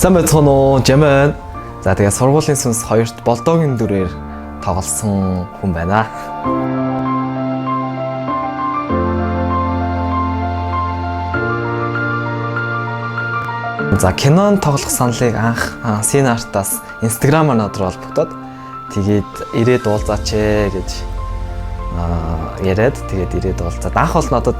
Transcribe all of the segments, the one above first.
Сайн байцгаана уу? Жаман. За тэгээ сургуулийн сүнс хоёрт болдоогийн дүрээр тоглосон хүн байна. За кинонд тоглох саналыг анх Синартаас Instagram-аар над руу холбогдоод тэгээд ирээд уулзаач ээ гэж яриад тэгээд ирээд уулзаад анх бол надад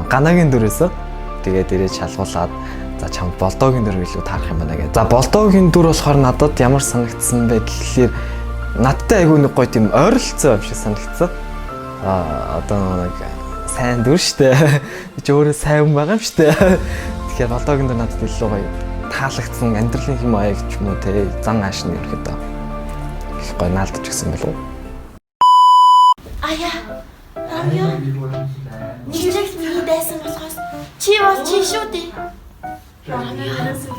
Ганагийн дүр байсан. Тэгээд ирээд шалгуулад за чамд болдоогийн дүр илүү таарах юм байна гэж. За болдоогийн дүр болохоор надад ямар санагдсан бэ гэхлээр надтай айгүй нэг гоё тийм ойролцоо юм шиг санагдсан. Одоо нэг сайн дүр штэ. Би ч өөрөө сайн хүн байгаа юм штэ. Тэгэхээр болдоогийн дүр надад илүү гоё таалагдсан, амьдралын хэм маяг ч юм уу те зан ааш нь ерөөхдөө их гоё наалдаж гисэн болов уу? Аяа, Рамё. Нэгжигт миний дайсан болохоос чи бол чи шүү дээ. Рамё харансан.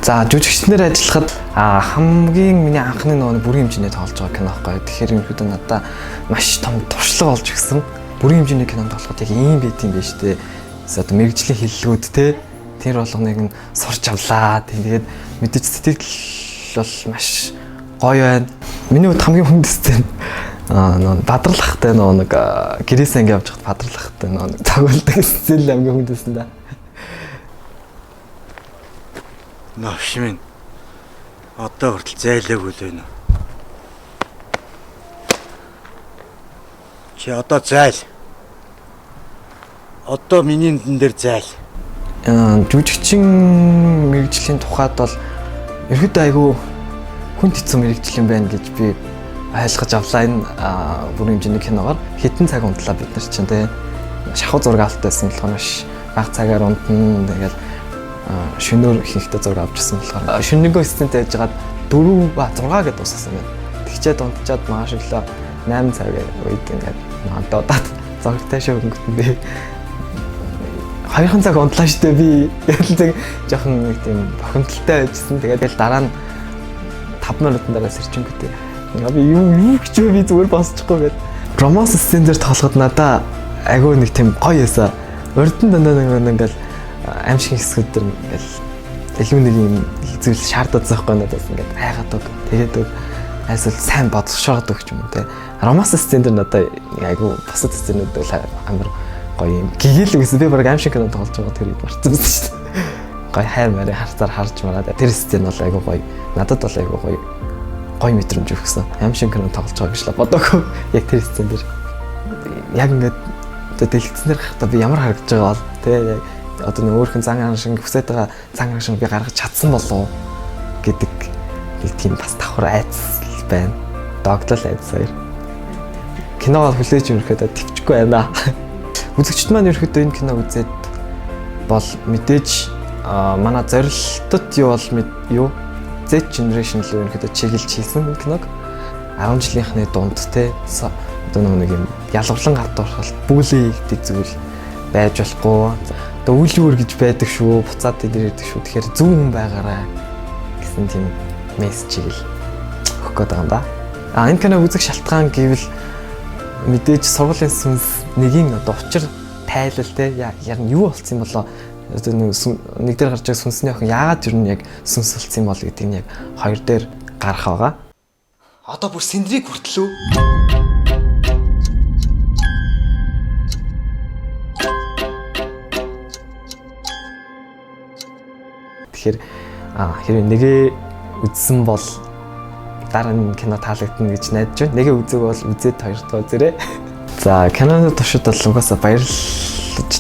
За жүжигчнэр ажиллахад хамгийн миний анхны нөгөө бүрийн хэмжээний тоглож байгаа кино байхгүй. Тэгэхээр ерөнхийдөө надад маш том туршлага болж өгсөн. Бүрийн хэмжээний кинонд тоглоход яг ийм байт юм биш үү? Одоо мэрэгжлийн хэллэгүүд те тэр болгоныг нь сурч авлаа. Тэгээд мэдээж сэтгэл бол маш гоё байна. Миний хувьд хамгийн хүнд сцен нөгөө бадрлахтай нөгөө нэг гэрээсээ ингэ явж байхад бадрлахтай нөгөө нэг цогцолдог сцен л хамгийн хүнд байсан да. Новш минь. Одоо хүртэл зайлаагүй л байна. Чи одоо зайл. Одоо миний нүдэн дээр зайл. Жүжигчин мэрэгжлийн тухайд бол ерөөдөө айгүй хүнд хэцүү мэрэгжил юм байна гэж би ойлгож авлаа энэ бүрийн хэмжээний киногоор. Хэдэн цаг унтлаа бид нар чинь те шахуу зураг авалт байсан болохоор маш бага цагаар унтна. Тэгэл шөнөөр ихэнхдээ зураг авч ирсэн болохоор шөнөгөө сцентэй яжгаад 4 ба 6 гэдээ дуусгасан байна. Тэгчээд унтчаад маш өглөө 8 цаг үед ингээд дуудаад зурагтай шөвгөнгөт би 2 цаг унтлаа штэ би. Тэгэл жоохон нэг тийм бохимдолтой байжсэн. Тэгээд дараа нь 5 минутын дараа сэрчингүүтээ. Би юу гэж би зүгээр босчихгүй гээд. Романс сцен дээр тоглоход надаа айгүй нэг тийм гоё байсан. Урд нь дандаа нэг ингээл аим шиг хэсгүүд дэр ингээл илүү нэг юм зүйл шаардаад байхгүй надаас ингээд айгаад өг тэгээд өг айсвал сайн бодгошоод өг ч юм уу те. Романс сцен дээр надаа айгүй бусад сценүүд бол амар гоё юм гэгэл гэсэн. Би баг аим шиг кино тоглож байгаа тэр үед марцсан байсан шүү дээ. Гоё хайр марийн харцаар харж мараад тэр сцен бол айгүй гоё. Надад бол айгүй гоё гоё мэдрэмж өгсөн. Аим шиг кино тоглож байгаа гэж л бодоагүй. Яг тэр сцен дээр яг ингээд одоо дэлгэцнээр гарахдаа би ямар харагдаж байгаа бол те яг одоо нэг өөрхөн зан аан шиг хүсэж байгаа зан аан шиг би гаргаж чадсан болов уу гэдэг нэг тийм бас давхар айц байна. Догтлол айц хоёр. Киногоо хүлээж өрөхөд төвчгүй байна. Үзэгчд маань ерөөхдөө энэ киног үзээд бол мэдээж манай зорилтод юу бол юу Z generation л ерөөхдөө чиглэж хийсэн киног 10 жилийнхний дунд те одоо нэг юм ялгарлан гадуурхалт бүлээ гэдэг зүйл байж болохгүй. Одоо үл үүр гэж байдаг шүү, буцаад тэд ирдэг шүү. Тэгэхээр зөв хүн байгаарай гэсэн тийм мессежийг л өгөх гээд байгаа юм да. Энэ киног үзэх шалтгаан гэвэл мэдээж сургуулийн сүнс нэгийн одоо учир тайлал те яг нь юу болсон юм болоо одоо нэг дээр гарч байгаа сүнсний охин яагаад ер нь яг сүнс болсон юм бол гэдэг нь яг хоёр дээр гарах байгаа. Одоо бүр сэндрийг хүртэл үү? Тэгэхээр хэрвээ нэгээ үзсэн бол дараа нь кино таалагдана гэж найдаж байна. Нэгээ үзег бол үзээд хоёр дахь үзээрэй. За киноны туршид бол угаасаа баярлаж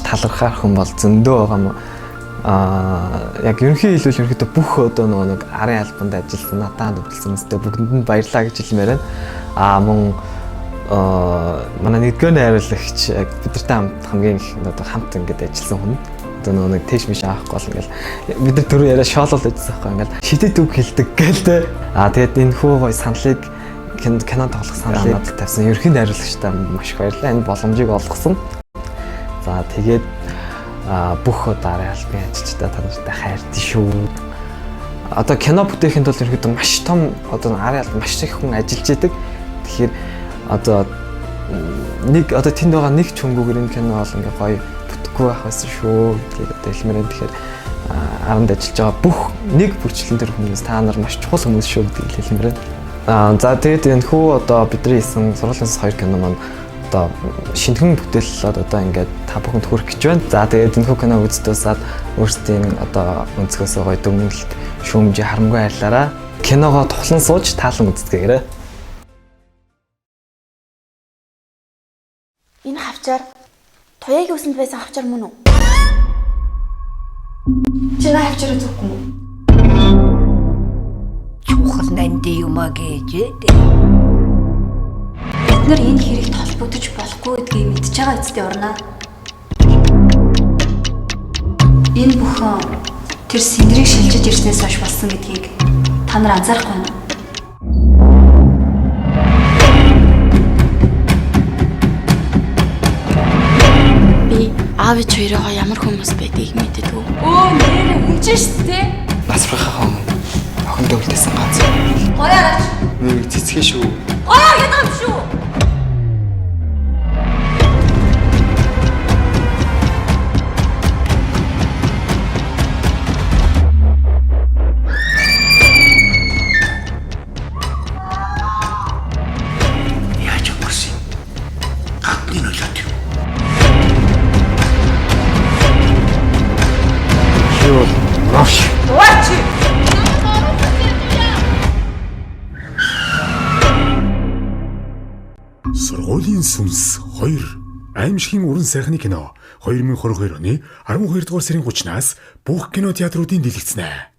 талархаар хүн бол зөндөө байгаа юм. Яг ерөнхий хэлбэл ерөнхийдөө бүх одоо нөгөө нэг арын албанд ажилласан, надад хөдөлсөн хүмүүстэй бүгдэнд нь баярлалаа гэж хэлмээр байна. Мөн манай нэгдүгээр найруулагч яг бидэртэй хамт хамгийн их одоо хамт ингээд ажилласан хүн. Одоо нөгөө нэг тэш миш авахгүй бол ингээл бид нар түрүү яриа шоолол байжсан байхгүй ингээл шидэт үг хэлдэг гээл те. Тэгээд энэ хүү гоё саналыг кино тоглох саналыг надад тавьсан ерөнхий найруулагчтай маш их баярлалаа. Энэ боломжийг олгосон. За тэгээд бүх одоо арын албаны ажилчдаа та нартай хайртай шүү. Одоо кино бүтээхэд бол ерөнхийдөө маш том одоо арын албан маш их хүн ажиллаж идэг. Тэгэхээр одоо нэг одоо тэнд байгаа нэг ч хөнгүүгээр энэ кино бол ингээ гоё бүтээхгүй байх байсан шүү гэдгийг одоо хэлмээр байна. Тэгэхээр аранд ажиллаж байгаа бүх нэг бүрчлэн төр хүмүүс та нар маш чухал хүмүүс шүү гэдгийг хэлмээр байна. За тэгээд энэ хүү одоо бидний хийсэн сургуулийн хоёр кино маань одоо шинэхэн бүтээллээд одоо ингээд та бүхэнд хүрэх гэж байна. За тэгээд энэ хүү кино үзтөөсаад өөрсдийн одоо өнцгөөсөө гоё дүгнэлт, шүүмжийн харамгүй хайрлаараа киногоо тухлан сууж таалан үздээгээрэй. Энэ хавчаар Туяагийн үсэнд байсан хавчаар мөн үү? Чи наа хавчаараа зүггүй юм уу? Чухал нанди юмаа гэж. Бид нар энэ хэрэгт холбогдож болохгүй гэдгийг мэдж байгаа үстэй урнаа. Энэ бүхэн тэр сэндрийг шилжиж ирснээс хойш болсон гэдгийг та нар анзаарахгүй байна уу? Би аав ээж хоёроо ямар хүмүүс байдгийг мэддэггүй. Өө нэрээ үнчин шүү дээ. Насрахаа өмнө охиндоо үлдээсэн ганц. Гоёо гарч. Нэрийг цэцгээ шүү. Гоёо гэдэг юм шүү. Яаж өнгөрсөн юм? Гадны нөлөөт юм. Чи бол новш. Сургуулийн сүнс 2 аимшигын уран сайхны кино 2022 оны 12 дугаар сарын 30-наас бүх кино театруудын дэлгэцнэ.